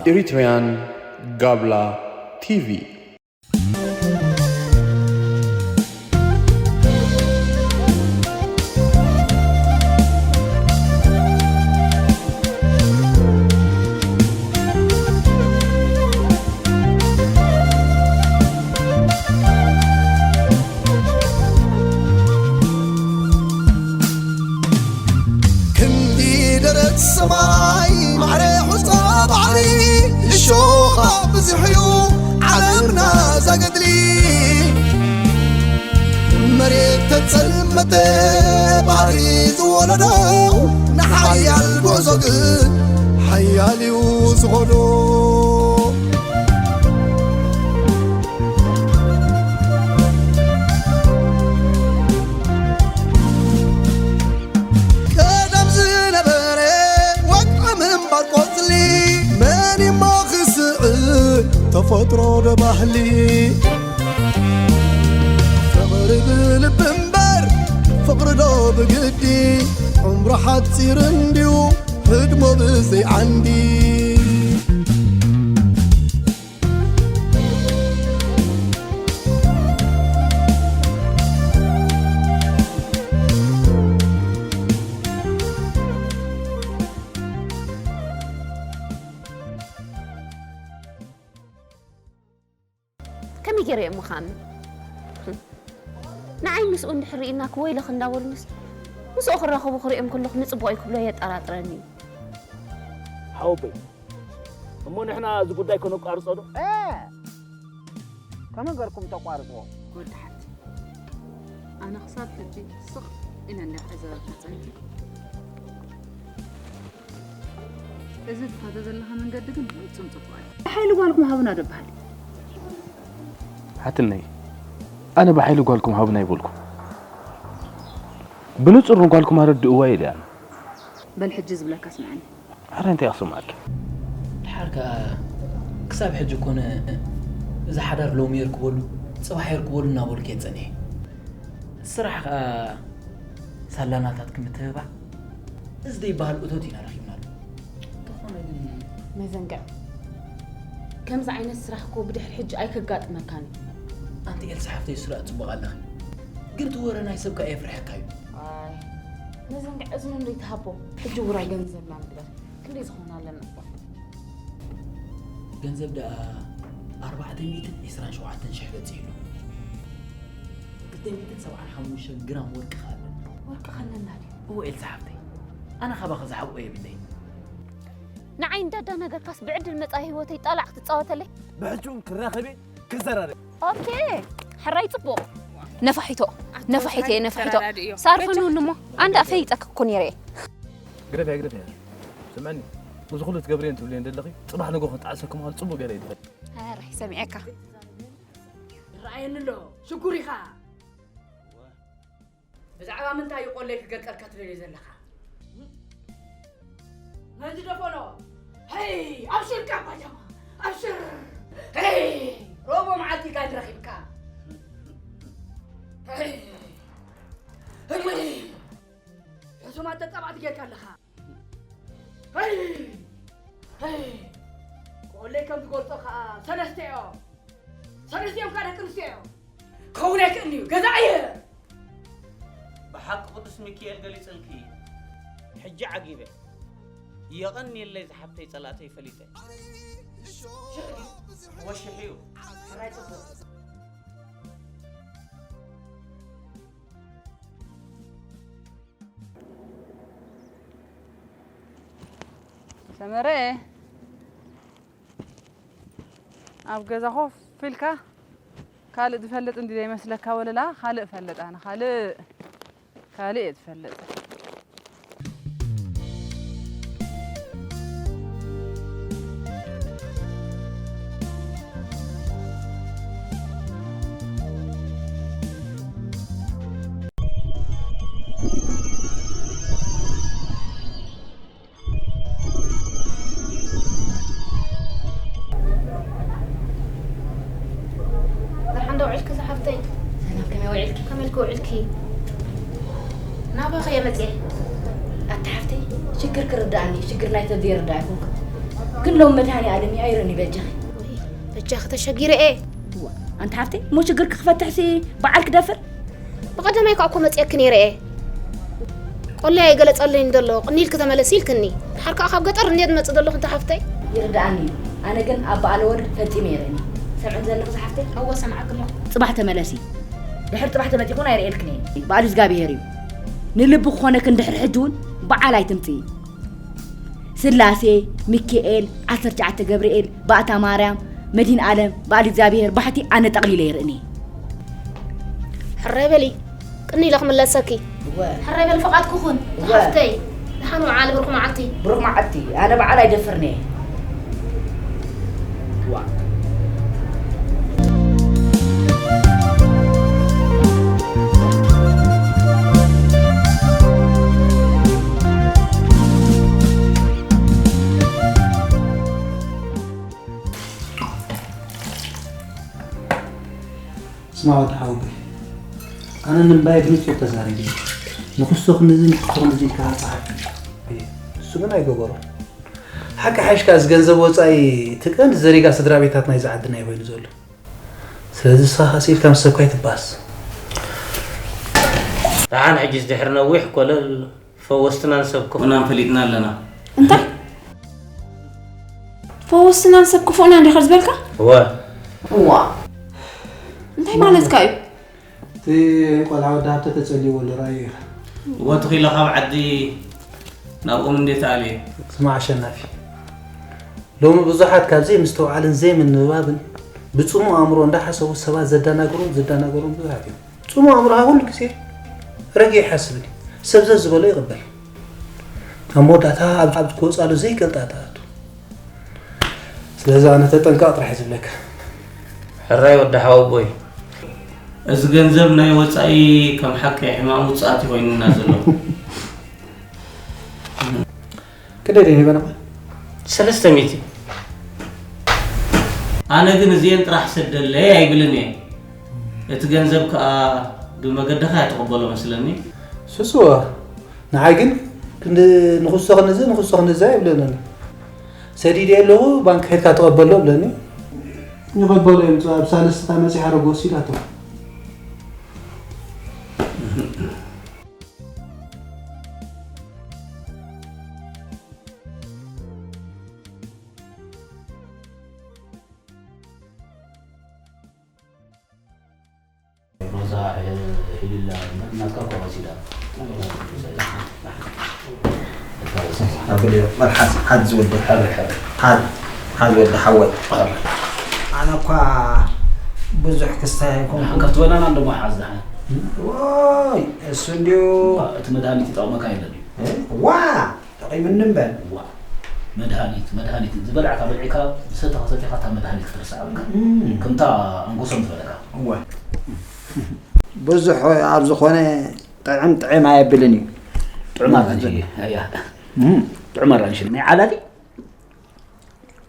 Eritrean Gabla T V. ክንዲ ደረት ሰማይ ማዕረ ሑጻ ባሕሪ እሾኻ ብዙሕ እዩ ዓለምና ዘገድሊ። መሬት ተጸልመተ ባሕሪ ዝወለዶ ንሓያል ጉዕዞ ግን ሓያል እዩ ዝኾዶ። ቀደም ዝነበረ ወግዒ ምንባር ቆጽሊ መን እሞ ክስዕር ተፈጥሮ ዶ ባህሊ? ፍቕሪ ብልቢ እምበር ፍቕሪ ዶ ብግዲ? ዕምሩ ሓጺር እንድዩ ህድሞ ብዘይ ዓንዲ። ከመይ ገይረ እየ እሞ ክኣምን? ንዓይ ምስኡ እንድሕር ርኢናኪ ወይለኺ እንዳበሉንስ፣ ምስኡ ክራኸቡ ክሪኦም ከለኹ ንጽቡቕ እዩ ክብሎ የጠራጥረኒ እዩ። ሓወቦይ፣ እሞ ንሕና እዚ ጉዳይ ከነቋርጾ ዶ? እ! ተነገርኩም ተቋርጽዎ። ወዲ ሓቲ፣ ኣነ ክሳብ ሕጂ ስቕ ኢለ እንድየ ክዕዘበካ ጸኒሐ። እዚ ትኸዶ ዘለኻ መንገዲ ግን ፍጹም ጽቡቕ ኣይኮነን። ሓይሊ ጓልኩም ሃቡና ዶ በሃል? ሓትነይ፣ ኣነ ብሓይሊ ጓልኩም ሃቡና ኣይበልኩም። ብንጹር ንጓልኩም ኣረድእዋ ኢለ ኣነ። በል ሕጂ ዝብለካ ስምዓኒ። ኣረ እንታይ ክስምዓኪ? ድሓር ከኣ ክሳብ ሕጂ ኮነ እዚ ሓዳር ሎሚ የርክበሉ፣ ጽባሕ የርክበሉ እናበልኩ እየ ጸኒሐ። ስራሕ ከኣ ሳላ ናታትኪ ምትብባዕ እዚ ዘይበሃል እቶት ኢና ረኺብናሉ። እንተኾነ ግን መዘንግዕ፣ ከምዚ ዓይነት ስራሕ እኮ ብድሕሪ ሕጂ ኣይከጋጥመካን እዩ። ኣንቲ ኤልሳ ሓፍተይ፣ እሱ ደኣ ጽቡቕ ኣለኺ፣ ግን እቲ ወረ ናይ ሰብ ከኣ የፍርሐካ እዩ። ኣይ መዘንግዕ፣ እዝኑ እንዶ ይትሃቦ። ሕጂ ውራይ ገንዘብና ንግበር። ክንደይ ዝኾን ኣለና እባ? ገንዘብ ደኣ ኣርባዕተ ሚእትን ዕስራን ሸውዓተን ሽሕ በጺሑ ኣሎ። ክልተ ሚእትን ሰብዓን ሓሙሽተን ግራም ወርቂ ከኣ ኣለና። ወርቂ ከለና ድዩ? እወ ኤልሳ ሓፍተይ፣ ኣነ ካባኺ ዝሓብኦ የብለይን። ንዓይ እንዳዳ ነገርካስ ብዕድል መጻኢ ህይወተይ ጣላዕ ክትጻወተለይ? ብሕጂ እውን ክራኸብ እየ፣ ክዘራረብ። ኦኬ፣ ሕራይ ጽቡቕ። ነፋሒቶ፣ ኣቶ ነፋሒቶ እየ፣ ሰራይ ነፋሒቶ። ተራዳድእዮ። ሳርፍኑን እሞ፣ ኣንዳ ፈይጠክ እኮ ነይረ እየ። ግደፍያ፣ ግደፍያ። ስምዕኒ፣ እዚ ኩሉ ትገብርዮ እንትብልዮ እንደለኺ፣ ጽባሕ ንግሆ ክጣዕሰኪ ምዃኑ ጽቡቕ ገይረ እየ ዝፈልጥ። ሕራይ፣ ሰሚዐካ። ይረኣየኒ ኣሎ፣ ሽጉር ኢኻ። ብዛዕባ ምንታይ እዩ ቆለይ ክገልጸልካ ትደልዮ ዘለኻ? ነዚ ደፈኖ፣ ሄይ፣ ኣብሽርካ ባጃማ፣ ኣብሽር። ሄይ፣ ሮቦ መዓልቲ ጋን ረኺብካ። ሄይ፣ ሄይ፣ ሕሱማት ተጻባእቲ ጌርካ ኣለኻ። ሄይ፣ ሄይ፣ ቆለይ ከም ዝገልጾ ከኣ ሰለስተ እዮም። ሰለስቲኦም ከኣ ደቂ ኣንስትዮ እዮም። ክኸውን ኣይክእልን እዩ። ገዛ እየ። ብሓቂ ቅዱስ ሚካኤል ገሊጽልኪ። ሕጂ ዓጊበ። የቐንየለይ ዝሓፍተይ ጸላእተይ ፈሊጠ። ሽሕ ድዩ? ወሽሕ እዩ። ሕራይ ጽቡቕ። ሰመረ፣ ኣብ ገዛ ኮፍ ኢልካ ካልእ ዝፈልጥ እንዲ ዘይመስለካ ወለላ ካልእ ፈልጥ፣ ኣነ ካልእ፣ ካልእ እየ ዝፈልጥ። ደሓን ዶ ውዒልኪ ዝሓፍተይ? ሰላም፣ ከመይ ውዒልኪ? ከመይ ኢልኪ ውዒልኪ? ናባኺ እየ መፂኤ። ኣቲ ሓፍተይ፣ ሽግር ክርድኣኒ እዩ፣ ሽግር ናይ ሰብ ዘይርዳእ ኣይኮንኩን። ግን ሎም መድሃኒ ኣለም ኣይረኒ በጃኺ። ወይ በጃኺ ተሸጊረ እየ። እዋ፣ ኣንቲ ሓፍተይ፣ እሞ ሽግር ክፈትሕሲ በዓል ክደፍር? ብቐደማይ ከኣ እኮ መጽየኪ ነይረ እየ። ቆለይ ኣይገለጸለይን ዘሎ፣ ቅኒልኪ ተመለሲ ኢልክኒ። ድሓር ከኣ ካብ ገጠር እንድየ ዝመጽእ ዘለኹ፣ ኣንቲ ሓፍተይ። ይርድኣኒ እዩ። ኣነ ግን ኣብ በዓል ወርድ ፈጺመ ይረኒ። ሰምዕን ዘለኹ ዝሓፍተይ? እወ፣ ሰምዓኪ ኣለኹ። ጽባሕ ተመለሲ። ድሕሪ ጽባሕ ተመጺኹን ኣይርእየልክን እየ። በዓል እግዚኣብሄር እዩ። ንልቢ ክኾነክን ድሕሪ ሕጂ እውን በዓል ኣይትምጽኢ። ስላሴ፣ ሚካኤል፣ ዓሰርተ ትሽዓተ ገብርኤል፣ ባእታ ማርያም፣ መድሂን ኣለም፣ በዓል እግዚኣብሄር ባሕቲ ኣነ ጠቕሊለ ይርእኒ። ሕራይ በሊ፣ ቅኒ ኢለ ክምለሰኪ። እወ። ሕራይ በሊ፣ ፍቓድኪ ኩን፣ እወ። ሓፍተይ። ደሓን ውዓሊ፣ ብሩኽ መዓልቲ። ብሩኽ መዓልቲ፣ ኣነ በዓል ኣይደፍርኒ እየ። ዋ። ስማ ወዲ ሓወቦይ፣ ኣነ ንእምባየ ብንጹር ተዛሪበ። ንኽሶ ክንዚ፣ ንኽሶ ክንዚ ኢልካ ጸሓፍ። እሱ ግን ኣይገበሮን። ሓቂ ሓይሽካ፣ እዚ ገንዘብ ወጻኢ እቲ ቀንዲ ዘሪጋ ስድራ ቤታት ናይዚ ዓድና እዩ ኮይኑ ዘሎ። ስለዚ ንስኻ ከስ ኢልካ ምስ ሰብካ ኣይትባስ። ደሓን ሕጂስ ድሕሪ ነዊሕ ኮለል ፈወስትና ንሰብኩ። ቁናን ፈሊጥና ኣለና። እንታይ? ፈወስትና ንሰብ ክፉእና እንዲኻ ዝበልካ? እወ። እዋ። እንታይ ማለትካ እዩ? እቲ ቆልዓ ወዲ ሃብተ ተጸልይዎ ኣሎ፣ ርኣዮ ኢኻ። እወ፣ ተኺለ ካብ ዓዲ ናብኦም እንዴት ኣልየ? ስማዕ ኣሸናፊ፣ ሎሚ ብዙሓት ካብ ዘይምስትውዓልን ዘይምንብባብን ብጽሙእ ኣእምሮ እንዳሓሰቡ ሰባት ዘደናግሩን ዝደናገሩን ብዙሓት እዮም። ጽሙእ ኣእምሮኻ ኩሉ ግዜ ረጊእ ይሓስብን እዩ። ሰብ ዘዝበሎ ይቕበል። ኣብ መወዳእታ ኣብ፣ ኣብ ክወጽኣሉ ዘይገልጣ ትኣቱ። ስለዚ ኣነ ተጠንቀቕ ጥራሕ እየ ዝብለካ። ሕራይ ወዲ ሓወቦይ። እዚ ገንዘብ ናይ ወጻኢ ከም ሓቂ ሕማም ውጽኣት እዩ ኮይኑና ዘሎ። ክንደይ ደይ ሂበና? ሰለስተ ሚእቲ። ኣነ ግን እዚኤን ጥራሕ ሰደለይ ኣይብልን እየ። እቲ ገንዘብ ከኣ ብመገድኻ እያ ትቕበሎ መስለኒ። ስስወ፣ ንዓይ ግን ክንዲ ንኹሶ ክንዚ፣ ንኹሶ ክንዚ ኣይብለንን። ሰዲደ ኣለኹ፣ ባንክ ኬድካ ተቐበሎ ብለኒ። ይቐበሎ እዮም፣ ኣብ ሳልስቲ እታ መጺሓ ረጎ ወሲዳቶ። ሮዛ፣ እ፣ ሂልላ፣ ናትካ እኮ ወሲዳ። ኣብል፣ መርሓስ፣ ሓዝ፣ ሓዝ ወዲ። ሓዝ፣ ሓዝ። ሓዝ፣ ሓዝ ወዲ ሓወይ። ኣነ እኳ ብዙሕ ክስታይ ኣይኮንኩ። ደሓን ከፍቲ በናና እንደሞ ሓዝ ደሓን። ወይ፣ እሱ እንዲዩ። እቲ መድሃኒት ይጠቕመካ የለን እዩ። እ? ዋ! ጠቒሙኒ እምበር። ዋ፣ መድሃኒት፣ መድሃኒት፣ ዝበላዕካ በሊዕካ፣ ዝሰተኻ ሰቲኻ፣ እታ መድሃኒት ክትርስዓ ኣለካ። እም። ከምታ ኣንጎሶም ዝበለካ። እወ። ብዙሕ ኣብ ዝኾነ ጥዕም ጥዕም ኣየብልን እዩ። ጥዑም ኣራንሺ፣ ኣያ። እም። ጥዑም ኣራንሺ፣ ናይ ዓላሊ?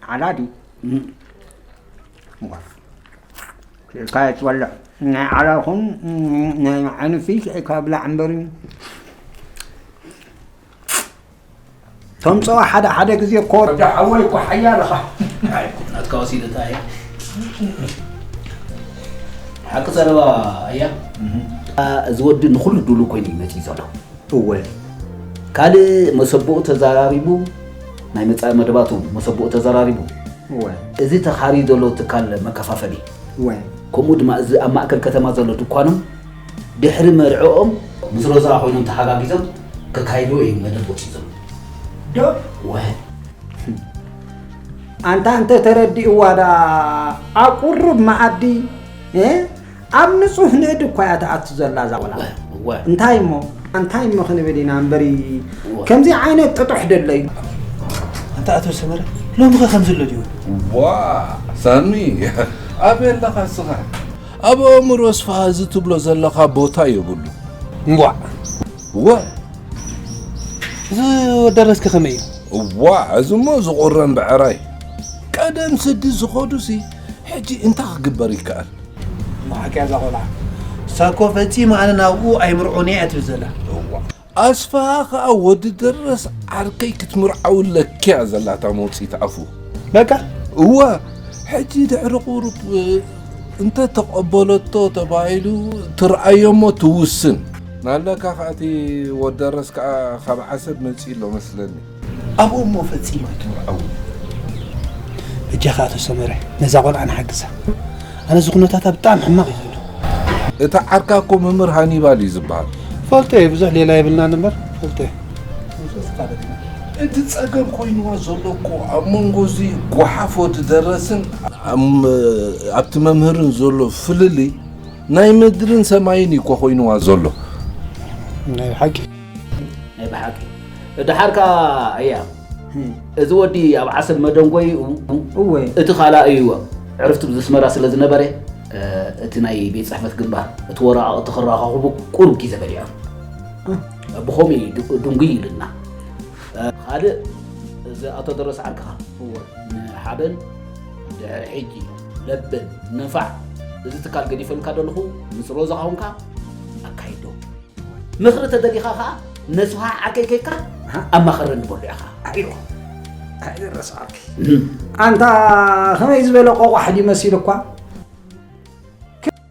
ዓላሊ? እም። ዋ። ኢልካ እየ ትበልዕ። ናይ ዓላልኹን ናይ መዓንፊ ኢልካ ብላዕ እምበር። ተምፅኦ ሓደ ሓደ ግዜ እኮ። ወዲ ሓወይ እኮ ሓያል ኢኻ። ኣይ፣ ናትካ ወሲደታ እየ። ሓቂ ዘረባ እያ። እዚ ወዲ ንኹሉ ድሉው ኮይኑ እዩ መፂኡ ዘሎ። እወ። ካልእ መሰቦኡ ተዘራሪቡ፣ ናይ መጻኢ መደባቱ መሰቦኡ ተዘራሪቡ። እወ። እዚ ተኻርዩ ዘሎ ትካል መከፋፈሊ። እወ። ከምኡ ድማ እዚ ኣብ ማእከል ከተማ ዘሎ ድኳኖም ድሕሪ መርዕኦም ምስ ሮዛ ኮይኖም ተሓጋጊዞም ከካይድዎ እዩ መደብ ወጺኡ ዘሎ። ዶ? እወ። ኣንታ እንተ ተረዲእዋ ደኣ ኣብ ቁሩብ መኣዲ፣ እ? ኣብ ንጹህ ንእድ እኳ እያ ትኣቱ ዘላ እዛ ቆልዓ። እወ፣ እወ። እንታይ እሞ፣ እንታይ እሞ ክንብል ኢና እምበሪ፣ እወ። ከምዚ ዓይነት ጥጡሕ ደሎ እዩ። ኣንታ ኣቶ ሰመረ፣ ሎሚ ኸ ከምዚ ኣሎ ድዩ? ዋ፣ ሳሚ፣ ኣበይ ኣለኻ እስኻ? ኣብ ኣእምሮ ኣስፍሃ እዚ ትብሎ ዘለኻ ቦታ የብሉ። እምቧዕ። እወ። እዚ ወዲ ኣረስከ ከመይ እዩ? እዋ፣ እዚ እሞ ዝቑረን ብዕራይ። ቀደም ስዲ ዝኸዱሲ፣ ሕጂ እንታይ ክግበር ይከኣል? እሞ ሓቂ እያ እዛ ቆልዓ። እሳ እኮ ፈጺማ ኣነ ናብኡ ኣይምርዖን እየ እያ ትብል ዘላ። እዋ። ኣስፍሃ ኸኣ ወዲ ደረስ ዓርከይ ክትምርዓው ለክያ ዘላታ መውፅኢት ኣፉ። በቃ እወ፣ ሕጂ ድሕሪ ቁሩብ እንተ ተቐበለቶ ተባሂሉ ትርኣዮ እሞ ትውስን። ናለካ ከኣ እቲ ወደረስ ከኣ ካብ ዓሰብ መጺኡ ኣሎ መስለኒ። ኣብኡ እሞ ፈጺማ ኣይትምርዓው። በጃኻ ኣቶ ሰመረ ነዛ ቆልዓ ንሓግዛ። ኣነ እዚ ኩነታታ ብጣዕሚ ሕማቕ እዩ ዘሎ። እቲ ዓርካ እኮ መምህር ሃኒባል እዩ ዝበሃል። ፈልጦ እየ ብዙሕ ሌላ የብልናን እምበር ፈልጦ እየ። እቲ ጸገም ኮይንዋ ዘሎ እኮ ኣብ መንጎ እዚ ጓሓፎ እቲ ደረስን ኣብቲ መምህርን ዘሎ ፍልልይ ናይ ምድርን ሰማይን እዩ እኮ ኮይንዋ ዘሎ። ናይ ብሓቂ ናይ ብሓቂ ደሓርካ እያ እዚ ወዲ ኣብ ዓሰብ መደንጎይኡ እወ እቲ ካልኣዩ ዕርፍቲ ብዝስመራ ስለ ዝነበረ እቲ ናይ ቤት ፅሕፈት ግንባር እቲ ወረቓቕቲ ክረኻኽቡ ቁሩብ ግዜ በሊዖም ብኸምኡ እዩ ዱ- ድንጉይ ኢሉና ካልእ እዚ ኣቶ ደረስ ዓርክኻ ንሓበን ድሕሪ ሕጂ ለበን ነፋዕ እዚ ትካል ገዲፈልካ ደለኹ ምስ ሮዛ ኸውንካ ኣካይዶ ምኽሪ ተደሊኻ ኸዓ ነስውሃ ዓርከይ ከይድካ ኣማኸረኒ በሎ ኢኻ ኢልዎ ኣይረስዓኪ ኣንታ ከመይ ዝበለ ቆቋሕ ድዩ መሲሉ እኳ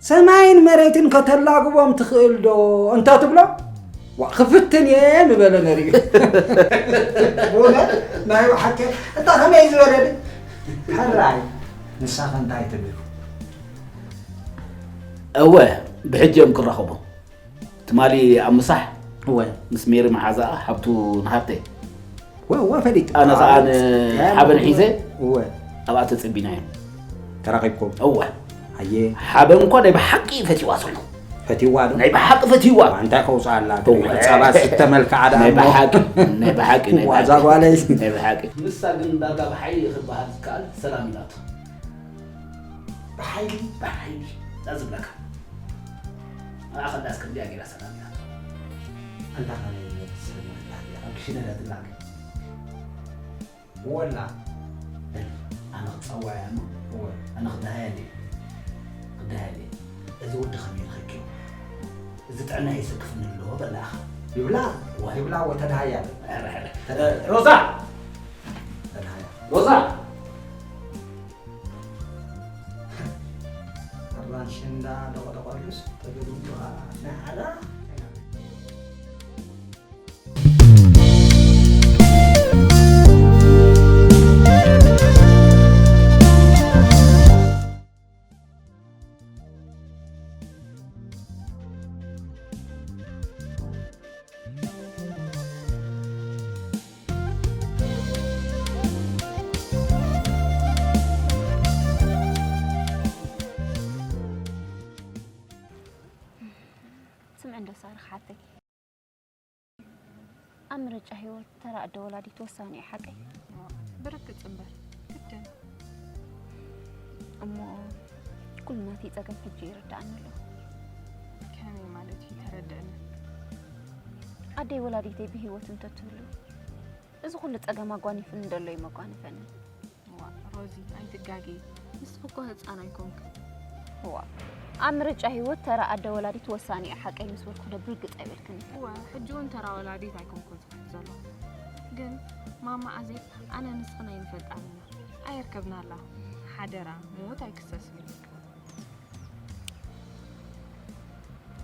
ሰማይን መሬትን ከተላግቦም ትኽእል ዶ እንተ ትብሎ ዋ ክፍትን እየ ምበለ ነሪኡ ብእውነት ናይ ብሓቂ እንታ ከመይ ዝበለ ሕራይ ንሳኸ እንታይ ትብል እወ ብሕጂ እዮም ክራኸቡ ትማሊ ኣብ ምሳሕ እወ ምስ ሜሪ መሓዛኣ ሓብቱ ንሃብተይ ወ ወ ፈሊጥ ኣነ ኸዓ ንሓበን ሒዘ እወ ኣብኣ ተጸቢና እዮም ተራኺብኩም እወ ኣየ ሓበን እኳ ናይ ብሓቂ ፈትዋ ዘሎ ፈትዋ ዶ ናይ ብሓቂ ፈትዋ እንታይ ከውፅኣላ ጸባ ዝተመልክዓ ደኣ ናይ እሞ ብሓቂ ናይ ብሓቂ ናይ ዋዛ ብሓቂ ጓለይ ናይ ብሓቂ ንሳ ግን ዳርጋ ብሓይሊ ክበሃል ዝከኣል ሰላም ኢላቶ ብሓይሊ ብሓይሊ እዛ ዝብለካ ንዓ ከላስ ከምዚኣ ገይራ ሰላም ኢላቶ ኣንታ ኸነ ሰብ ኣብ ክሽነ ትላክ ወላ ኣነ ክፀዋያ እሞ ኣነ ክደሃየል ክደሃየል እዚ ወዲ ከመይ ንኸኪ እዚ ጥዕና የሰክፍኒ ኣሎ በላኻ ይብላ ይብላ ወተደሃያ ሮዛ ሮዛ ኣራንሽንዳ ደቆደቆሉስ ተገድምቱ ናዓላ ስምዒ እንዶ ሳርኽ ሓተይ ኣብ ምርጫ ህይወት ተራ ኣደ ወላዲት ወሳኒ እዩ ሓቀይ ብርግጽ እምበር ግድን እሞ ኩሉ ናተይ ጸገም ሕጂ ይርዳኣኒ ኣሎ ከመይ ማለት እዩ ተረድእኒ ኣደይ ወላዲተይ ብህይወት እንተትህሉ እዚ ኩሉ ጸገም ኣጓኒፍኒ ደሎ እዩ መጓንፈኒ ዋ ሮዚ ኣይትጋገይ ንስኺ እኮ ህፃን ኣይኮንክ ዋ ኣብ ምርጫ ህይወት ተራ ኣደ ወላዲት ወሳኒ እዩ ሓቀይ ምስ በልኩ ዶ ብርግፅ ኣይበልክን እወ ሕጂ እውን ተራ ወላዲት ኣይኮንኩን ዝብል ዘሎ ግን ማማ ኣዜብ ኣነ ንስኽን ኣይንፈልጣን ኢና ኣየርከብናላ ሓደራ ሞት ኣይክሰስን እዩ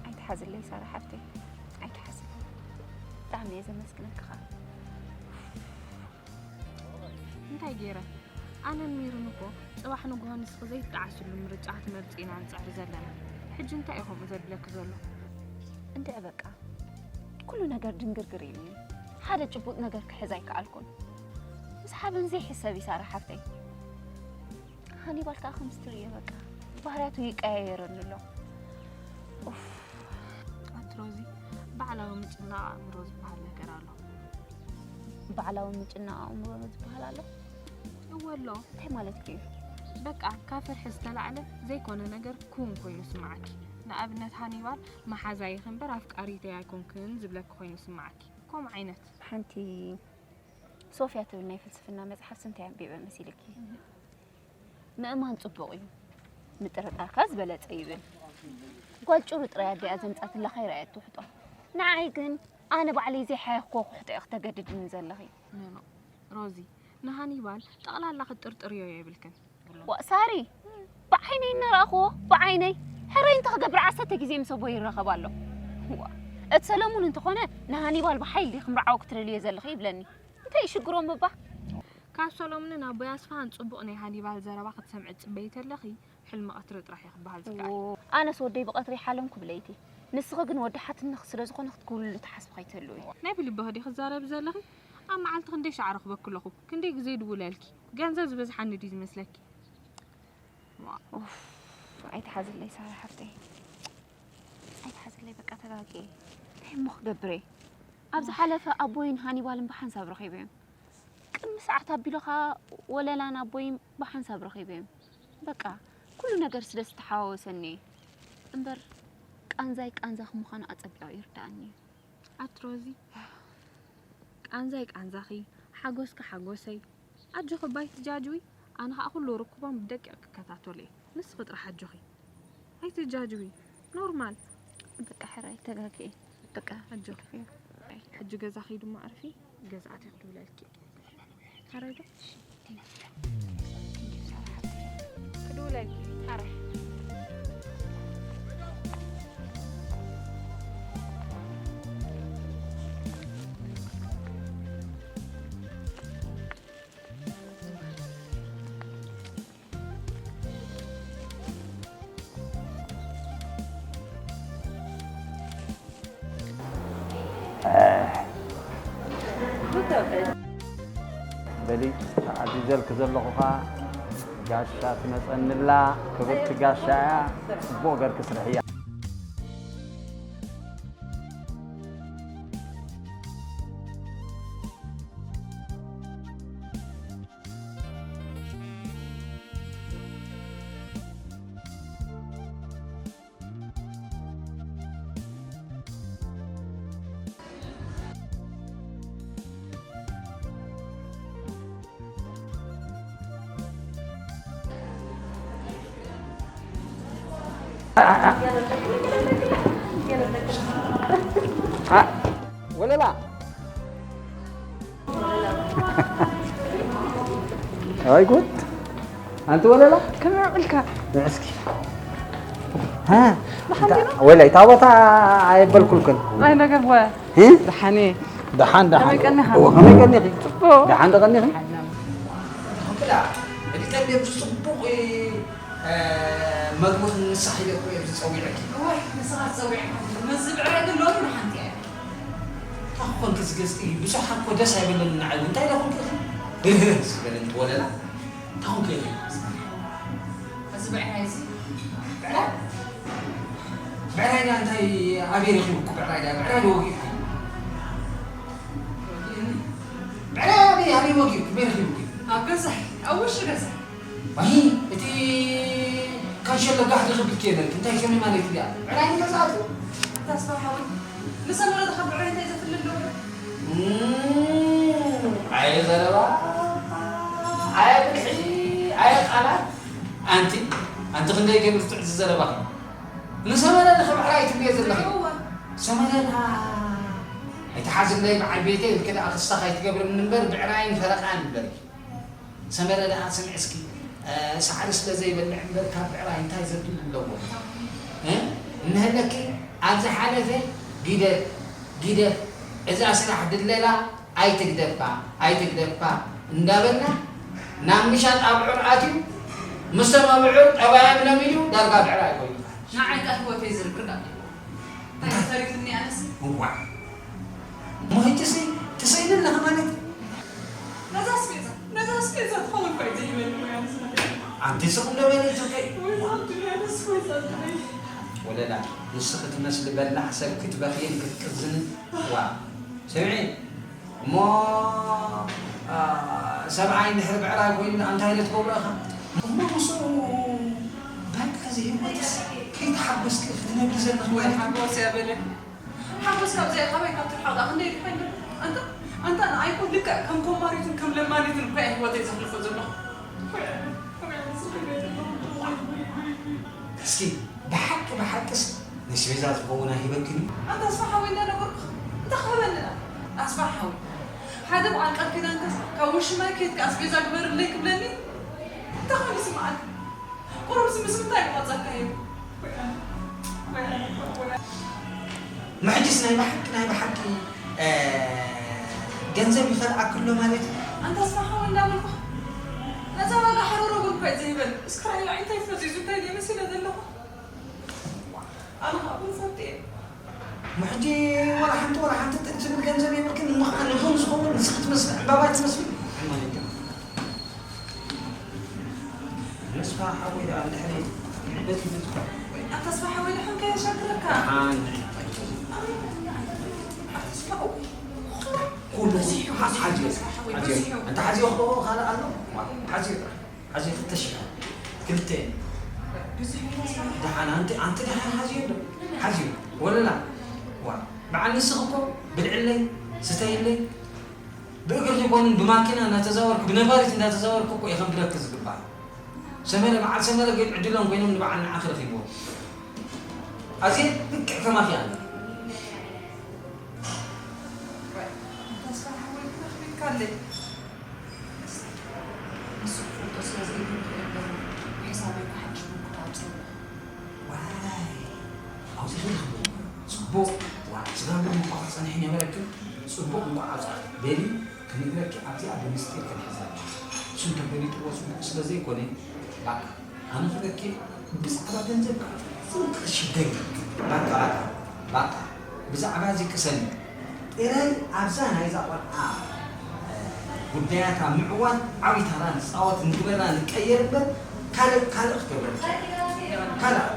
ኣይትሓዝለይ ሳራ ሓፍተይ ኣይትሓዝለይ ብጣዕሚ እየ ዘመስግነኪ ከዓ እንታይ ገይረ ኣነን ሜርን እኮ ፅባሕ ንግሆ ንስኺ ዘይትጠዓስሉ ምርጫ ክትመርፂ ኢና ንፅዕር ዘለና ሕጂ እንታይ እዩ ከምኡ ዘብለኪ ዘሎ እንድዒ በቃ ኩሉ ነገር ድንግርግር ኢሉኒ ሓደ ጭቡጥ ነገር ክሕዝ ኣይከኣልኩን ምስ ሓበን ዘይሕሰብ እዩ ሳራ ሓፍተይ ሃኒባል ከዓ ከምዚ ትርእዮ በቃ ባህርያቱ ይቀያየረኒ ኣሎ ኡፍ ኣቲ ሮዚ ባዕላዊ ምጭናቕ ኣእምሮ ዝበሃል ነገር ኣሎ ባዕላዊ ምጭናቕ ኣእምሮ ዝበሃል ኣሎ እወ ኣሎ እንታይ ማለትኪ እዩ በቃ ካብ ፍርሒ ዝተላዕለ ዘይኮነ ነገር ክውን ኮይኑ ስምዓኪ ንኣብነት ሃኒባል መሓዛይኺ እምበር ኣፍቃሪተይ ኣይኮንክን ዝብለኪ ኮይኑ ስምዓኪ ከምኡ ዓይነት ሓንቲ ሶፍያ ትብል ናይ ፍልስፍና መፅሓፍ ስንታይ ኣንቢበ መሲልኪ ምእማን ፅቡቕ እዩ ምጥርጣርካ ዝበለፀ ይብል ጓል ጭሩ ጥራይ ኣዲኣ ዘምፃትላ ከይረኣየት ትውሕጦ ንዓይ ግን ኣነ ባዕለይ ዘይሓየኽክዎ ክሕቶ እየ ክተገድድኒ ዘለኺ። ኖ፣ ኖ። ሮዚ፣ ንሃኒባል ጠቕላላ ክትጥርጥርዮ የብልክን። ዋእ ሳሪ፣ ብዓይነይ እናረኣኽዎ፣ ብዓይነይ። ሕራይ እንተ ክገብር ዓሰርተ ግዜ ምስ ኣቦይ ይራኸብ ኣሎ። ዋእ፣ እቲ ሰለሙን እንተኾነ ንሃኒባል ብሓይሊ ዲኺ ምርዓው ክትደልዮ ዘለኺ ይብለኒ። እንታይ እዩ ሽግሮም እባ? ካብ ሰሎሙንን ኣቦይ ኣስፍሃን ጽቡቕ ናይ ሃኒባል ዘረባ ክትሰምዒ ትጽበዪ ተለኺ፣ ሕልሚ ቀትሪ ጥራሕ እዩ ክበሃል ዝከኣል። ኣነስ ወደይ ብቐትሪ ይሓለምኩ ብለይቲ። ንስኺ ግን ወዲ ሓትንኺ ስለ ዝኾነ ክትክውልሉ ትሓስቢ ከይትህልዊ። ናይ ብልብኺ ዲኺ ትዛረቢ ዘለኺ? ኣብ መዓልቲ ክንደይ ሻዕ ረኽበኪ ኣለኹ? ክንደይ ግዜ ይድውለልኪ? ገንዘብ ዝበዝሓኒ ድዩ ዝመስለኪ? ኡፍ፣ ኣይትሓዝለይ ሳራ ሓፍተይ። ኣይትሓዝለይ በቃ ተጋግየ። እንታይ እሞ ክገብር እየ? ኣብ ዝሓለፈ ኣቦይን ሃኒባልን ብሓንሳብ ረኺበዮም። ቅድሚ ሰዓት ኣቢሉ ኸኣ ወለላን ኣቦይን ብሓንሳብ ረኺበዮም። በቃ ኩሉ ነገር ስለ ዝተሓዋወሰኒ እየ እምበር ቃንዛይ ቃንዛኺ ምዃኑ ኣጸቢቑ ይርድኣኒ እዩ። ኣቲ ሮዚ፣ ቃንዛይ ቃንዛኺ፣ ሓጎስኪ ሓጎሰይ። ኣጆኺ እባ ኣይትጃጅዊ፣ ኣነ ኸኣ ኩሉ ርክቦም ብደቂቕ ክከታተሎ እየ። ንስኺ ጥራሕ ኣጆኺ። ኣይትጃጅዊ። ኖርማል። በቃ ሕራይ ተጋግየ። በቃ ኣጆኺ። ሕጂ ገዛ ኺዲ እሞ ኣዕርፊ፣ ገዛ ኣትየ ክድውለልኪ። ሕራይ ዶ? ክድውለልኪ። ሕራይ። በሊ ተዓዚዘልኪ ዘለኹ ኸኣ ጋሻ ትመጸኒ ኣላ፣ ክብርቲ ጋሻ እያ፣ ጽቡቕ ገርኪ ስርሕያ። ወለላ ኣይ ጉድ! ኣንቲ ወለላ ከመይ ውዕልካ? ንዕስኪ ወላይ እታ ቦታ ኣየበልኩልክን ኣይነገርወ ደሓን ደሓን ደሓን ከመይ ቀኒኻ? እዎ ከመይ ቀኒኺ? ጽቡቕ ደሓን ዶ ቀኒኺ? እቲ ቀንዲ ኣብዚ ጽቡቕ መግቢ ክንሳሕ ኢለ እኮ እየ ዝጸዊዐኪ። እዋይ ንስኻ ትጸዊዐካ ምስዚ ብዕራይ ግን ሎሚ ንሓንቲ እያ። እንታይ ኮንኪ ዝገዝኢ ብዙሓት እኮ ደስ ኣይበለኒ ንዓይ እውን እንታይ ኢለ ኮንኪ ኢኺ? ብልህ ዝበለኒ ወለላ እንታይ ኮንኪ ኢኺ? እዚ ብዕራይ እዚ ብዕራይ ብዕራይ ዳ እንታይ ኣበይ ረኺቡ እኮ ብዕራይ ዳ ብዕራይ ዶ ወጊእኩ? ብዕራይ ኣበይ ኣበይ ወጊእኩ? ኣበይ ረኺቡ? ኣብ ገዛ ኣብ ውሽጢ ገዛ ዋሂ እቲ ካንሸሎ ጋሕዲ ክብል ከይበልኪ እንታይ ከመይ ማለት እዩ? ብዕራይ ንገዛእቱ ተስፋ ሓወይ ንሰመረ ድኻ ብዕራይ እንታይ ዘፍልል ኣለዎ? ኣየ ዘረባ ኣየ ብልሒ ኣየ ቃላት ኣንቲ ኣንቲ ክንደይ ገይሩ ትዕዚ ዘረባኺ ንሰመረ ድኻ ብዕራይ ትብልዮ ዘለኺ? ሰመረ ድኣ ኣይትሓዝለይ በዓል ቤተይ ኢልኪ ደኣ ክሳኽ ኣይትገብርኒ እምበር ብዕራይን ፈረቓን እምበር ሰመረ ደኣ ስምዒ እስኪ ሳዕሪ ስለ ዘይበልዕ እምበር ካብ ብዕራይ እንታይ ዘድሊ ኣለዎ? እንህለኪ ኣብ ዝሓለፈ ጊደፍ ጊደፍ እዛ ስራሕ ድለላ ኣይትግደፋ ኣይትግደፋ እንዳበልና ናብ ምሻጥ ኣብዑር ኣትዩ ምስቶም ኣብዑር ጠባዮም ለሚዱ ዳርጋ ብዕራይ ኮይኑ። ንዓይ እንታይ ህይወተይ ዝርክብ ኣሎ? እንታይ ተሪፉኒ ኣነስ? እዋእ እሞ ሕጂሲ ትስእኒ ኣለኺ ማለት እዩ? ነዛ ኣስቤዛ ነዛ ኣስቤዛ ትኸውን እኳ እዩ ዘይበልኩ እያ ኣነስ ማለት እዩ። ኣንቲ ስቕ እንዶ በሊ እትውከይ። ወይ ሳንቲም ኣነስ ወይ ሳንቲም። ወለላ ንስኺ ትመስሊ በላሕ ሰብ ክትበኽይን ክትቅዝንን ዋእ ስምዒ እሞ ሰብኣይ እንድሕር ብዕራይ ኮይኑ ደኣ እንታይ ኢለ ትገብሮ ኢኻ? እሞ ምስኡ ባንክ ከዘይህይወትስ ከይተሓጎስኪ ኢኺ ትነብሪ ዘለኺ ማለት እዩ። ሓጎስ እያ በለ። ሓጎስ ካብዚኣ ካበይ ካብ ትርሓቕ ደኣ ክንደይ ርሒቕ ኣሎ? ኣንታ ኣንታ ንዓይ እኮ ልክዕ ከም ኮማሪትን ከም ለማኒትን እኮ እያ ህይወተይ ዘሕልፎ ዘለኹ። እስኪ ብሓቂ ብሓቅስ ነስቤዛ ዝኸውን ኣይህበክን እዩ። ኣንታ ኣስፋ ሓወይ እንዳነገርኩኻ እንተ ክህበኒ ሓው፣ ሓደ በዓል ቃል ኪዳንካስ ካብ ውሽማይ ከይድካ ኣስቤዛ ግበርለይ ክብለኒ እንታይ ኮይኑ ይስምዓካ? ቁሩብሲ ምስ ምንታይ ክቆጸካ እዩ? ምሕጅስ ናይ ብሓቂ ናይ ብሓቂ ገንዘብ ይኸልኣክሎ ማለት እዩ። ኣንታ ኣስፋሓወይ እንዳበልኩ ነዛ ዋጋ ሓሮሮ እውን እኳ እዩ ዘይበል። እስኪ ራእዩ እንታይ ፈዚዙ እንታይ ደይ መሲለ ዘለኹ? ኣነ ከዓ እውን ፈልጥ እየ። ምሕጂ ወላ ሓንቲ ወላ ሓንቲ ጥን ዝብል ገንዘብ የብልክን። እሞ ከዓ ንቡን ዝኸውን ንስኺ ትመስሊ ዕምባባ ትመስሊ። ተስፋ ሓወይ ደኣ እንድሕሪ ይሕበጥ ይብል። ኣታ ተስፋ ሓወይ ደሓን ከየሻግረካ። ደሓን። ኣታ ተስፋ ሓወይ። ኩሉ በዚሑ፣ ሓ- በዚሑ፣ ሓዝዮ፣ ተስፋ ሓወይ፣ ሓዝዮ። በዚሑ። እንተ ሓዝዮ ክበኦ ካልእ ኣሎ? ዋ፣ ሓዝዮ ጥራሕ። ሓዝዮ ክልተ ሽሕ። ክልተ። በዚሑ ተስፋ። ደሓን፣ ኣንቲ፣ ኣንቲ ደሓን ሓዝዮ ኣሎ። ሓዝዮ። ወለላ። ዋ፣ በዓል ንስኺ እኮ ብልዕለይ፣ ስተይለይ፣ ብእግሪ ዘይኮኑን ብማኪና እናተዛወርኩ ብነፋሪት እናተዛወርኩ እኮ እየ ከንብረኪ ዝግባእ። ሰመረ በዓል ሰመረ ግን ዕድሎም ኮይኖም ንበዓል ንዓኺ ረኺብዎ። ኣዝየ ልክዕ ከማኺ ኣነ። ተስፋ ሓወይ ክረኽበካ ኣለይ። ንሱ ክፈልጦ ስለ ዘይደለኹ እየ እምበር፣ ብሒሳበይ ክሓድሽ ምኩር ኣብፀ ኣለኹ። ዋይ፣ ኣብዚ ኺድ ጽቡቕ፣ ዋ፣ ስጋብ ሎሚ እኳ ክጸንሕ ነበረክን፣ ጽቡቕ እኳ ኣብዛ በሊ፣ ክነግረኪ ኣብዚኣ ብምስጢር ክንሕዛ ኣለና። እሱ እንተፈሊጥዎ ጽቡቕ ስለ ዘይኮነ፣ ባቃ፣ ኣነ ክብለኪ ብዛዕባ ገንዘብ ከዓ ጽቡቕ ክትሽገሪ። ባቃ፣ ባቃ፣ ባቃ፣ ብዛዕባ እዚ ቅሰኒ። ጥራይ ኣብዛ ናይዛ ቆልዓ ጉዳያት ኣብ ምዕዋት ዓብዪ ታራ ንፃወት ንግበራ ንቀየር እምበር ካልእ ካልእ ክገብረልኪ ካልእ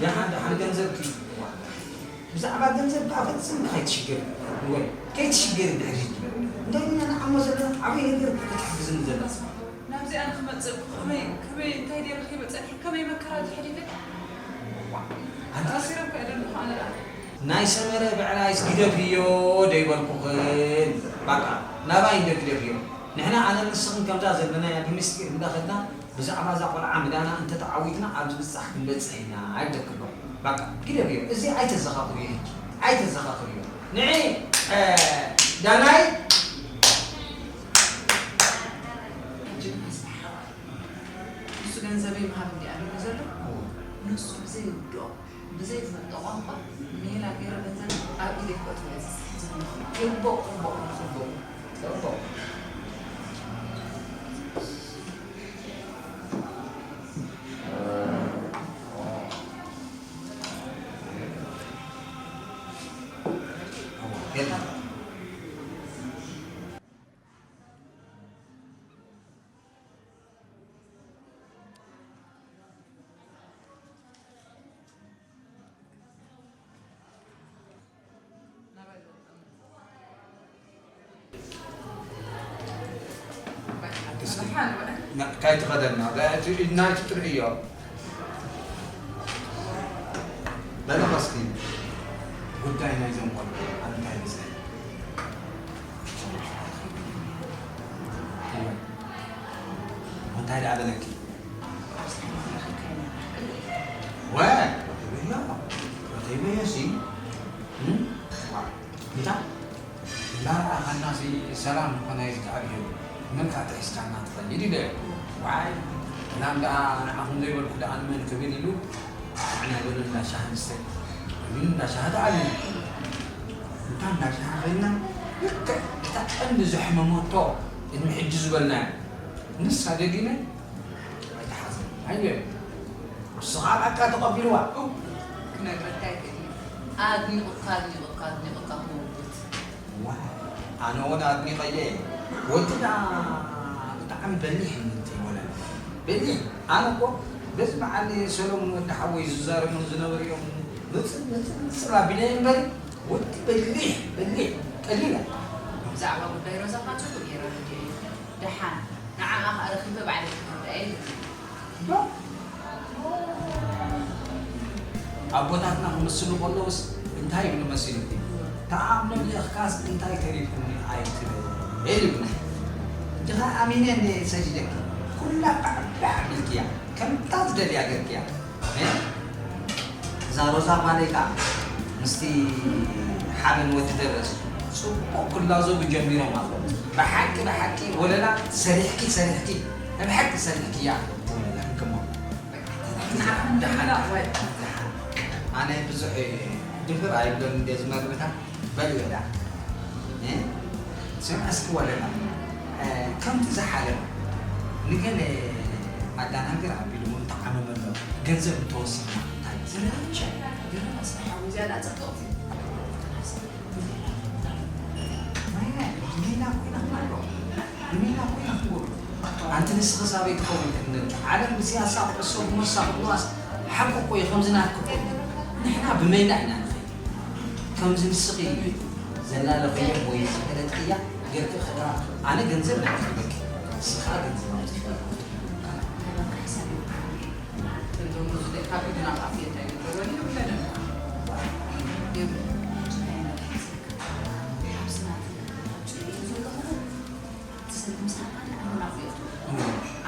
ደሓን ደሓን ገንዘብኪ ብዛዕባ ገንዘብ ከዓ ፈፂምኪ ከይትሽገሪ ወይ ከይትሽገሪ ድሕሪ ሕጂ እንታይ ኢና ንዓሞ ዘለና ዓብዪ ነገር ክትሕግዝኒ ዘለና ናብዚኣ ንክመፅእ ከመይ ከመይ እንታይ ድየ ረኺበ ፀኒሐ ከመይ መከራ ዝሕሊፈ ተኣሲረ እኮ እየ ዘለኹ ኣነ ደኣ ናይ ሰመረ ብዕላይስ ግደፍዮ ዶ ይበልኩኽን ባቃ ናባይ እንዶ ግደፍዮ ንሕና ኣነን ንስኽን ከምዛ ዘለናያ ብምስጢር እንዳኸድና ብዛዕባ እዛ ቆልዓ ምዳና እንተተዓዊትና ኣብ ዝብጻሕ ክንበጽሕ ኢና ኣይብለክን ዶ ባቃ ግደፍዮ እዚ ኣይተዘኻኽርዮ ሕጂ ኣይተዘኻኽርዮ ንዒ ዳናይ ንሱ ገንዘበይ ምሃብ እንዲ ኣሚኑ ዘሎ ንሱ ብዘይርድኦ ብዘይፈልጦ ቋንቋ ሜላ ገይረ ገንዘብ ኣብ ኢደይ ክእትዎ እየ ዝፅሕፍ ዘለኹ። ጽቡቕ ጽቡቕ ጽቡቕ ጽቡቕ። ካይትኸደና ኢድና ይትጥርሕዮ በለቐስኪ ጉዳይ ናይዞም ቆልዑ ኣብ እንታይ ብፅሐ እንታይ ደኣ በለኪ ወ ተይበዮ ተይበዮ ሲ እንታይ እንዳረኣኻና ሲ ሰላም ንኾና እዩ ዝከኣል እዩ። መን ከዓ ጥሒስካና ትኸይድ ኢለ ዋይ ሰላም ደኣ ንዓኹም ዘይበልኩ ደኣ ንመን ክብል ኢሉ ኣዕና በሉ እንዳ ሻሂ ንስተ ኢሉ እንዳ ሻሂ ተኣልዩ እንታ እንዳ ሻሂ ኸይድና ልክዕ እታ ቀንዲ ዘሕመመቶ ቅድሚ ሕጂ ዝበልናያ ንሳ ደጊመ ኣይትሓዝን ኣይበል ንስኻ በቃ ተቐቢልዋ ክነግረካ ይክእል እዩ ኣድኒቑካ ኣድኒቑካ ኣድኒቑካ ክመውት ኣነ እውን ኣድኒቐየ ወዲ ደኣ ብጣዕሚ በሊሕ እዩ እንተይወለለ በሊሕ ኣነ እኮ በዚ በዓል ሰሎሙን ወዲ ሓወይ ዝዛረቡ ዝነበሩ እዮም ንፅል ንፅል ንፅል ኣቢለ እምበር ወዲ በሊሕ በሊሕ ቀሊል ብዛዕባ ጉዳይ ሮዛ ካ ፅቡቅ ገይረ ረዲኤ ደሓን ንዓኣ ከኣ ረኺበ ባዕለይ ክርድኣ እየ ዝብል። ኣቦታትና ክምስሉ ከለውስ እንታይ ይብሉ መሲሉኪ? ተኣምኖ ልእኽካስ እንታይ ተሪፉኒ ኣይትበል ይብሉ። ሕጂ ኸኣ ኣሚነ እንደ ሰዲደኪ ኩላ ባዕባዕ ኣቢልክያ ከምታ ዝደልያ ገርክያ። እዛ ሮዛ ጓለይ ከዓ ምስቲ ሓበን ወዲ ደረስ ጽቡቕ ክላዘቡ ጀሚሮም ኣለዉ። ብሓቂ ብሓቂ ወለላ ሰሪሕኪ ሰሪሕኪ ናይ ብሓቂ ሰሪሕኪ እያ ትወለላ ሕክሞ። ኣነ ብዙሕ ድፍር ኣይብሎን እንደ ዝመርብታ በል ወላ ስምዕ እስኪ ወለላ ከምቲ ዝሓለፈ ንገለ ኣዳናግር ኣቢሉ እውን ተዓመመ ኣሎ። ገንዘብ እንተወሰኽና እንታይ ዝረብቸ ገረባ ስራሕ ሓዊ ዝያዳ ጸብቕቲ ሜላ ኮይና ክንብሎ ሜላ ኮይና ክንብሎ ኣንቲ ንስኺ ሳበይ ትኸውን ክንብል ዓለም ብስያሳ ኩዕሶ ብመሳ ክብልዋስ ሓቂ እኮ እዩ ከምዚ ናትኪ እኮ እዩ ንሕና ብሜላ ኢና ንኸይድ ከምዚ ንስኺ ዘላለኽዮ ወይ ዝፈለጥክያ ጌርኪ ክድራ ኣነ ገንዘብ ናትኪ በቂ ንስኻ ገንዘብ ናትኪ በቂ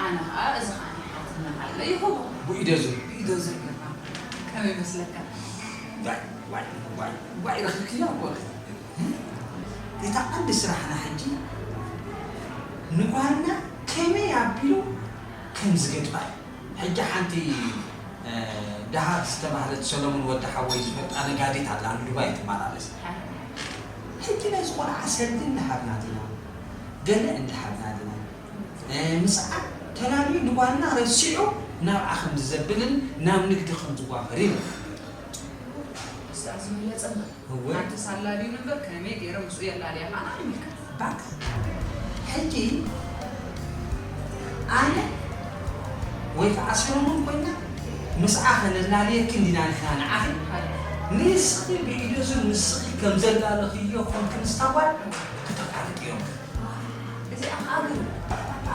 ኣነ ከዓ እዚ ከዓ ሓትነት ኣለ ይኸቡ ብኢደ ዙር ብኢደ ዙር ከመይ መስለካ ዋይ ረኺብክያ እኮ እታ ዓንዲ ስራሕና ሕጂ ንጓልና ከመይ ኣቢሉ ከም ዝገጥማ ሕጂ ሓንቲ ደሃር ዝተባህለት ሰሎሙን ወዲ ሓወይ ዝፈልጣ ነጋዲት ኣላ ንዱባይ ትመላለስ ሕጂ ነዚ ቆልዓ ሰልዲ እንዳሃብና ዲና ገለ እንዳሃብና ዲና ምስዓ ተላልዩ ንጓልና ረሲዑ ናብዓ ከም ዝዘብልን ናብ ንግዲ ከም ዝዋፈር ይብል እሳ ዝበለጸ እወ ሓንቲ ሳላልዩ ነበር ከመይ ገይረ ምስኡ የላልያ ከዓና ይምልከት ባክ ሕጂ ኣነ ወይ ከዓ ሰሎሞን ኮይና ምስዓ ከነላልየኪ እንዲና ንሕና ንዓኺ ንስኺ ብኢደዙ ንስኺ ከም ዘላለኽዮ ኮንኪ ምስታ ጓል ክተፋልጥዮም እዚኣ ከዓ ግን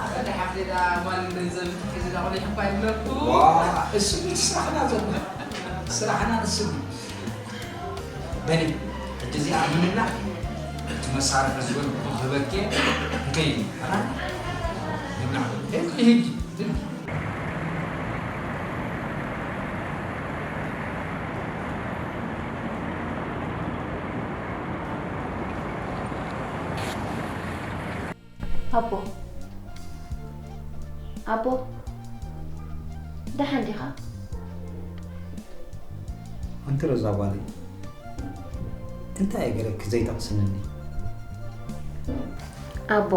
ኣፈለ ሓፍሌዳ ጓል ገንዘብ ትሕዝዳ ቆሊሕ እኳ ይብለኩ እሱ ስራሕና ዘሎ ስራሕና ንስሉ በሊ ሕጂ እዚኣ ምንና እቲ መሳርሒ ዝበልኩ ክህበኪ እንከይ ሕራይ ይብላ ሕጂ ኣቦ ኣቦ ደሓን ዲኻ? ኣንቲ ሮዛ ጓለይ እንታይ እየ ገረኪ ዘይጠቕስንኒ? ኣቦ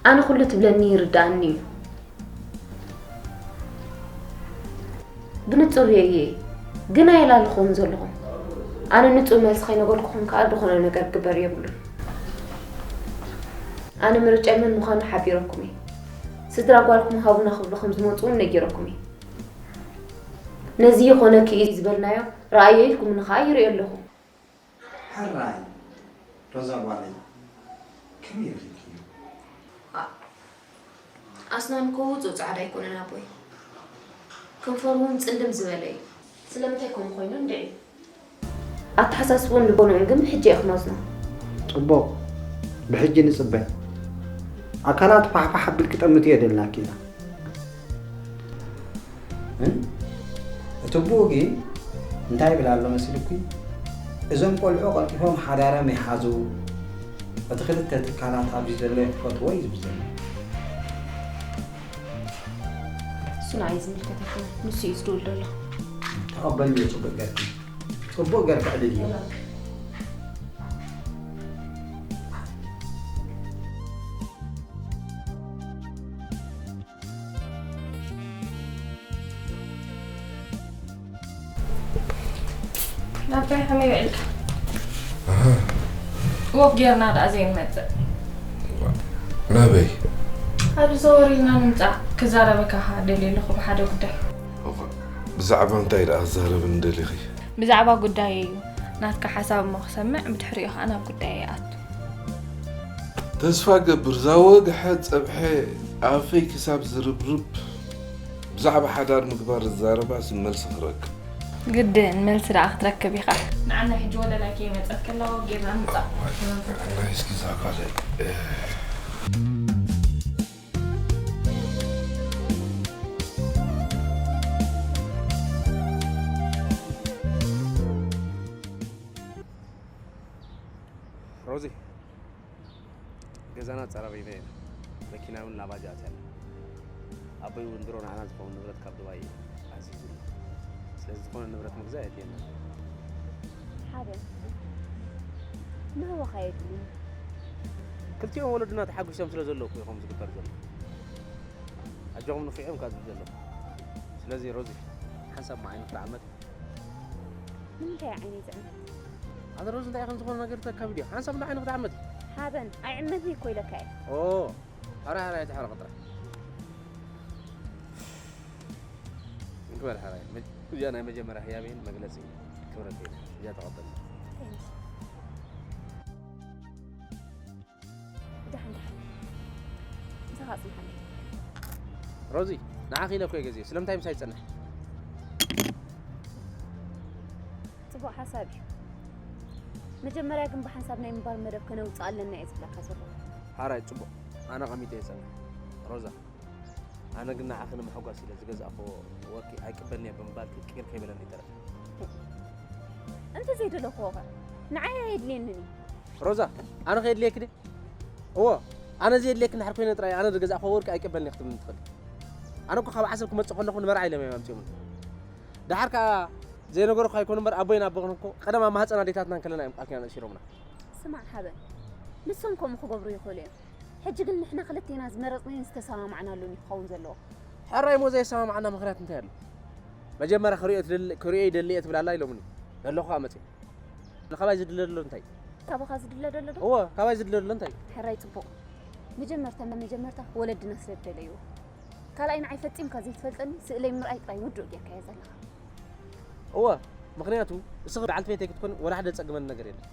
ኣነ ኩሉ ትብለኒ ይርድኣኒ እዩ። ብንጹር ርእየ እየ፣ ግን ኣየላልኽዎን ዘለኹ። ኣነ ንጹር መልሲ ከይነገርኩኹም ከኣ ዝኾነ ነገር ክግበር የብሉን። ኣነ ምርጫይ መን ምዃኑ ሓቢረኩም እየ። ስድራ ጓልኩም ሃቡና ክብሉ ከም ዝመጹ እውን ነጊረኩም እየ። ነዚ ይኾነኪ እዩ ዝበልናዮ ረኣዮ ኢልኩምኒ ከኣ ይርእዮ ኣለኹ። ሕራይ ሮዛ ጓለይ ከመይ ረኺብክዮ? ኣስናኑ እኮ ውጹእ ጻዕዳ ኣይኮነን ኣቦይ። ከንፈሩ እውን ጽልም ዝበለ እዩ። ስለምንታይ ከምኡ ኮይኑ እንድዒ? ኣተሓሳስብኡን ልቦንኡን ግን ብሕጂ እየ ክመዝኖ። ጽቡቕ ብሕጂ ንጽበ። ኣካላቱ ፋሕፋሕ ኣቢልኪ ጠምትዮ ደልናኪ ኢና። እቲ ኣቦኡ ግን እንታይ ይብል ኣሎ መሲሉኪ? እዞም ቆልዑ ቀልጢፎም ሓዳሮም ይሓዙ፣ እቲ ክልተ ትካላት ኣብዚ ዘሎ ክፈትዎ እዩ ዝብል ዘሎ። እሱ ንዓይ ዝምልከት ኣይኮነን፣ ንሱ እዩ ዝድውል ዘሎ። ተቐበልዮ ጽቡቕ ገርኪ። ጽቡቕ ገርኪ ዕልልዮ። ናባይ ከመይ ውዒልካ? ወክ ጌርና ደኣ ዘይንመጽእ። ናበይ? ኣብዚ ዘወር ኢልና ንምጻእ። ክዛረበካ ከኣ ደልየ ኣለኹ ብሓደ ጉዳይ። ብዛዕባ እንታይ ደኣ ክዛረበኒ ደሊኺ? ብዛዕባ ጉዳየይ እዩ። ናትካ ሓሳብ እሞ ክሰምዕ፣ ብድሕሪኡ ከኣ ናብ ጉዳየይ ይኣቱ። ተስፋ እገብር፣ እዛ ወግሐ ጸብሐ ኣፈይ ክሳብ ዝርብርብ ብዛዕባ ሓዳር ምግባር ዝዛረባስ መልሲ ክረክብ። ግድን፣ መልሲ ደኣ ክትረክብ ኢኻ። ንዓና ሕጂ ወለላይ ከይመጸት ከላ ወግ ጌርና ንምጻእ። ናይ እስኪ እዛ ጓለይ። ሮዚ፣ ገዛና ኣጸራሪና ኢና። መኪና እውን ላባጃ ኣትያ ኣላ። ኣቦይ እውን ድሮ ንዓና ዝኸውን ንብረት ካብ ዱባይ ኣዚዙ ኣሎ። ስለዚ ዝኾነ ንብረት ምግዛእ የድልየና። ሓበን፣ ምህወኻ የድልዩ። ክልቲኦም ወለድና ተሓጒሶም ስለ ዘለዉ እኮ እዩ ከምኡ ዝግበር ዘሎ። ኣጆኹም ንፍዕ እዮም ካብ ዝብል ዘለዉ። ስለዚ ሮዚ፣ ሓንሳብ መዓይ ንኽትዓመት። ንምንታይ ዓይነይ ዝዕመት? ኣነ ሮዚ፣ እንታይ ከም ዝኾነ ነገር ተካብድ እዩ። ሓንሳብ ንዓይ ንኽትዓመት። ሓበን፣ ኣይዕመትን እኮ ኢለካ እየ። ኦ፣ ሕራይ ሕራይ፣ እቲ ሕረ ቁጥረ። እንክበል ሕራይ። መ-፣ እዚኣ ናይ መጀመርያ ህያበይን መግለጺ ክብረተይን። እዚኣ ተቐበል። Thanks። ደሓን፣ ደሓን። ምሳኻ ጽንሓለይ። ሮዚ፣ ንዓኺ ኢለ እኮ እየ ገዚኤ። ስለምንታይ ምሳይ ትጸንሒ? ጽቡቕ ሓሳብ እዩ። መጀመርያ ግን ብሓንሳብ ናይ ምንባር መደብ ከነውጽእ ኣለና እየ ዝብለካ ዘለኹ። ሓራይ፣ ጽቡቕ። ኣነ ኣቐሚጠ እየ ዝጸንሕ። ሮዛ፣ ኣነ ግን ንዓኺ ንምሕጓስ ኢለ ዝገዛእክዎ ወርቂ ኣይቅበልን እየ ብምባልኪ ቅር ከይበለኒ ይተረፍ። እንተዘይደለኽዎ ኸ? ንዓይ ኣየድልየንን እዩ። ሮዛ፣ ኣነ ከየድልየኪ ድየ? እዎ፣ ኣነ ዘየድልየኪ እንድሕር ኮይነ ጥራይ ኣነ ዝገዛእክዎ ወርቂ ኣይቅበልን እየ ክትብልኒ ትኽእሊ። ኣነ እኮ ካብ ዓሰብ ክመጽእ ከለኹ ንመርዓ ኢሎም እዮም ኣምጺኦምኒ። ደሓር ከኣ ዘይነገርኩ ኣይኮኑ እምበር ኣቦይን ኣቦኽን እኮ ቀደም ኣብ ማህጸን ኣዴታትና እንከለና እዮም ቃል ኪዳን ኣሲሮምና። ስማዕ ሓበን፣ ንሶም ከምኡ ክገብሩ ይኽእሉ እዮም። ሕጂ ግን ንሕና ክልቴና ዝመረጽናዮን ዝተሰማማዕናሉን እዩ ክኸውን ዘለዎ። ሕራይ እሞ ዘየሰማማዕና ምኽንያት እንታይ ኣሎ? መጀመርያ ክርእዮ ትደሊ-፣ ክርእዮ ይደሊ እየ ትብል ኣላ ኢሎምኒ። ዘለኹ ከኣ መጽየ። ካባይ ዝድለ ዘሎ እንታይ? ካባኻ ዝድለ ዘሎ ዶ? እወ፣ ካባይ ዝድለ ዘሎ እንታይ? ሕራይ ጽቡቕ። መጀመርታ መጀመርታ ወለድና ስለ ዝደለይዎ። ካልኣይ ንዓይ ፈጺምካ ዘይትፈልጠኒ ስእለይ ምርኣይ ጥራይ ውዱእ ጌርካዮ ዘለኻ። እወ፣ ምኽንያቱ እስኺ በዓልቲ ቤተይ ክትኮኒ ወላ ሓደ ዘጸግመኒ ነገር የለን።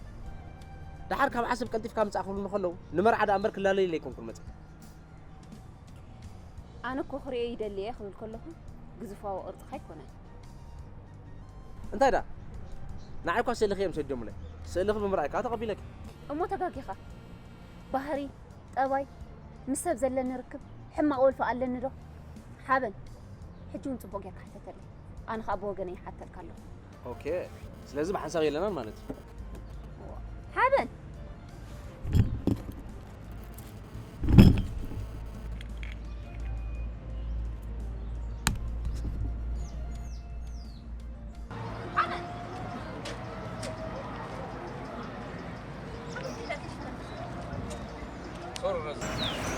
ደሓር ካብ ዓሰብ ቀልጢፍካ ምጻእ ክብሉኒ ከለዉ ንመርዓ ደኣ እምበር ክላለየለይ ኣይኮንኩን መጺአ። ኣነ እኮ ክርእዮ ይደሊ እየ ክብል ከለኹ ግዙፋዊ ቅርጽኻ ኣይኮነን። እንታይ ደኣ? ንዓይ እኳ ስእልኺ እዮም ሰዲዶምለይ። ስእልኺ ብምርኣይ ከኣ ተቐቢለኪ። እሞ ተጋጊኻ። ባህሪ፣ ጠባይ፣ ምስ ሰብ ዘለኒ ርክብ፣ ሕማቕ ወልፊ ኣለኒ ዶ? ሓበን፣ ሕጂ እውን ጽቡቕ ጌርካ ሕተተለይ። ኣነ ኸኣ ብወገነይ ይሓተልካ ኣለኹ። ኦኬ፣ ስለዚ ብሓንሳብ የለናን ማለት እዩ። ሓበን!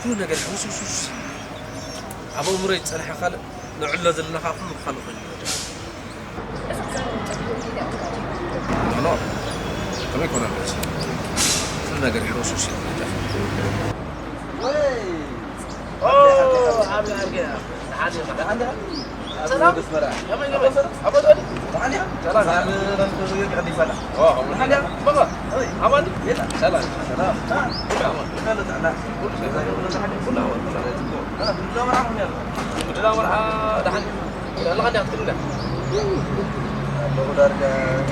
ኩሉ ነገር ሕውስውስውስ። ኣብ ኣእምሮይ ዝጸንሐ ካልእ፣ ንዕሎ ዘለና ከኣ ኩሉ ካልእ ኮይኑ ይወድቕ። ኖ፣ ኖ። ከመይ ኮነ? ኩሉ ነገር ሕውስውስ እዩ። ወይ! ኦ፣ ዓብዪ ኣድገ። ሰላም? ከመይ፣ ከመይ? ኣቦ ተወዲ? ሰላም። ኦ፣ ደሓን ዲኻ? በቃ። ኣማን? ሰላም። ሰላም። ኩሉ ኣማን። ኩሉ ኣማን። ምድላው መርዓ ደሓን ኣለኻ እንዲያ ክትብል እንዲያ? ኣለኹ ዳርጋ።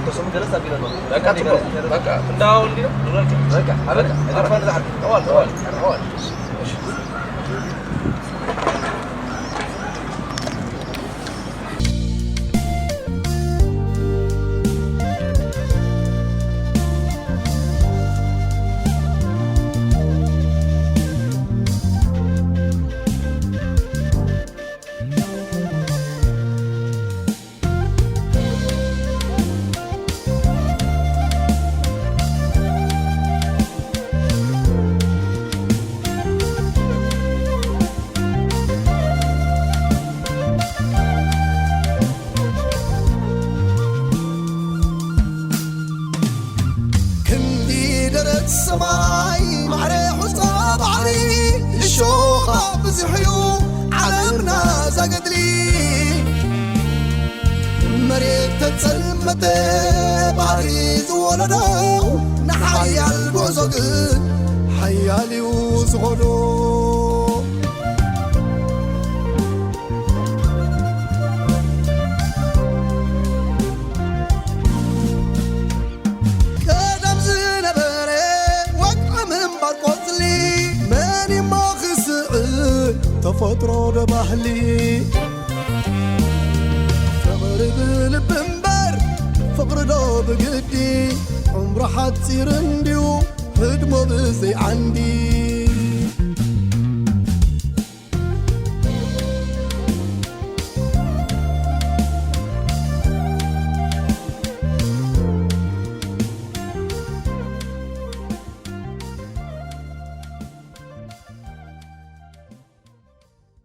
እቶም ገለስ ኣቢለ ኣለኹ። በቃ፣ ጽቡቕ። በቃ፣ እንዳወል እንዲና? በቃ፣ በቃ። ኣበል፣ ኣበል። ኣዋል፣ ኣዋል፣ ኣዋል። እሺ። ክንዲ ደረት ሰማይ ማዕረ ሑጻ ባሕሪ፣ እሾኻ ብዙሕ እዩ ዓለምና ዛገድሊ። መሬት ተጸልመተ ባሕሪ ዝወለዶ፣ ንሓያል ጉዕዞ ግን ሓያል እዩ ዝኸዶ። ቀደም ዝነበረ ወግዒ ምንባር ቆጽሊ፣ መን እሞ ክስዕር ተፈጥሮ ዶ ባህሊ? ፍቕሪ ብልቢ እምበር ፍቕሪ ዶ ብግዲ? ዕምሩ ሓጺር እንድዩ ህድሞ ብዘይ ዓንዲ